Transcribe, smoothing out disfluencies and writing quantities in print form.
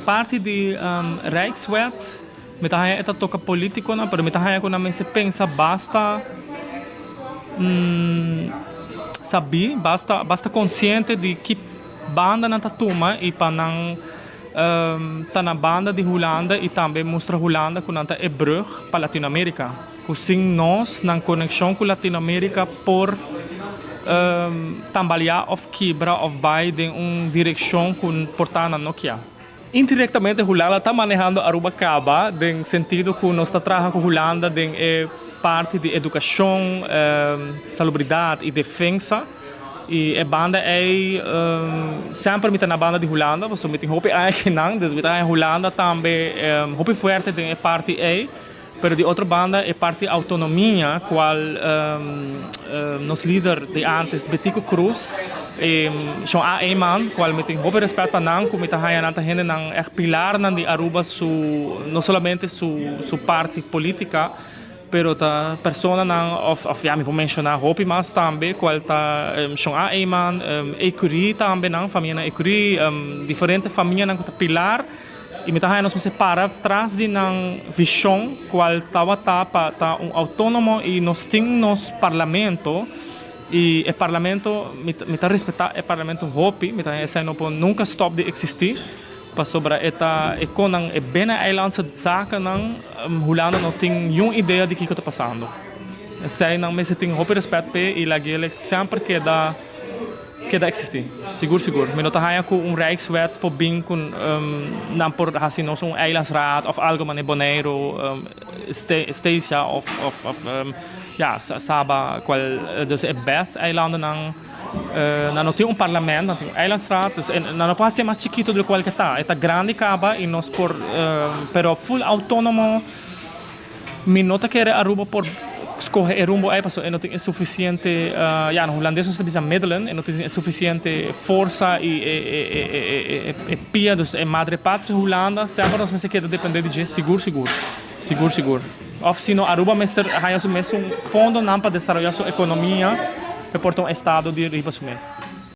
Parti di Rijkswet, mi ta haña e ta toka politikonan, pero mi ta haña ku nan mester pensa basta sabí, basta basta konsiente di ki banda nan ta tuma i pa nan ta na banda di Hulanda i tambe mustra Hulanda ku nan ta e brug pa Latinoamerika. Ku sin nos, nan konekshon ku Latinoamerika por tambaleá òf kibra òf bai den un direkshon ku por ta nan no kia. Indirektamente Hulanda ta manehando Aruba kaba den sentido ku nos ta traha ku Hulanda den e parti di edukashon, salubridat i defensa. I e banda ei semper mi ta na banda di Hulanda pasobra mi tin hopi aña akinan, dus mi ta haña Hulanda tambe hopi fuerte den e parti ei. Pero di otro banda e parti autonomia cual nos lider di antes Betico Croes y Shon A. Eman cual mi tin hopi respet pa nan cu mi ta haya nan ta hendenan echt pilarnan di Aruba su no solamente su su parti politica pero ta personanan of of ya mi por menciona hopi mas tambe cual ta Shon A. Eman, Ecury tambe nan famianan Ecury diferente famianan cu ta pilar. I mi ta haña nos mester para tras di nan vishon kual tabata pa ta un outónomo i nos tin nos parlamento i e parlamento mi mi ta respetá e parlamento hopi, mi ta haña esei no por nunka stòp di eksistí pasobra e ta e kon nan e binneneilandse zakennan Hulanda no tin niun idea di kiko ta pasando. Esei nan mester tin hopi rèspèt p'e i lag'el semper keda. Keda existi. Sigur sigur. Mi no ta haña cu un Rijkswet por bin cu nan por haci nos un eilandsraad of algo manera Boneiru, Statia of of ya Saba cual dus e best eilandennan nan no tin un parlament, nan tin un eilandsraad dus nan no por haci mas chikito di locual ke ta. E ta grandi caba y nos por pero full autonomo. Mi no ta kere Aruba por scoge e rumbo ey pasobra e no tin e suficiente, ya na Hulandes nos ta bisa middelen, e no tin e suficiente forsa y e pia, dus e madre patria Hulanda semper nos mester keda depende di dje sigur sigur, sigur sigur. Of si no Aruba mester haya su mesun fondonan pa desaroya su economia pa e por ta un estado di riba su mes.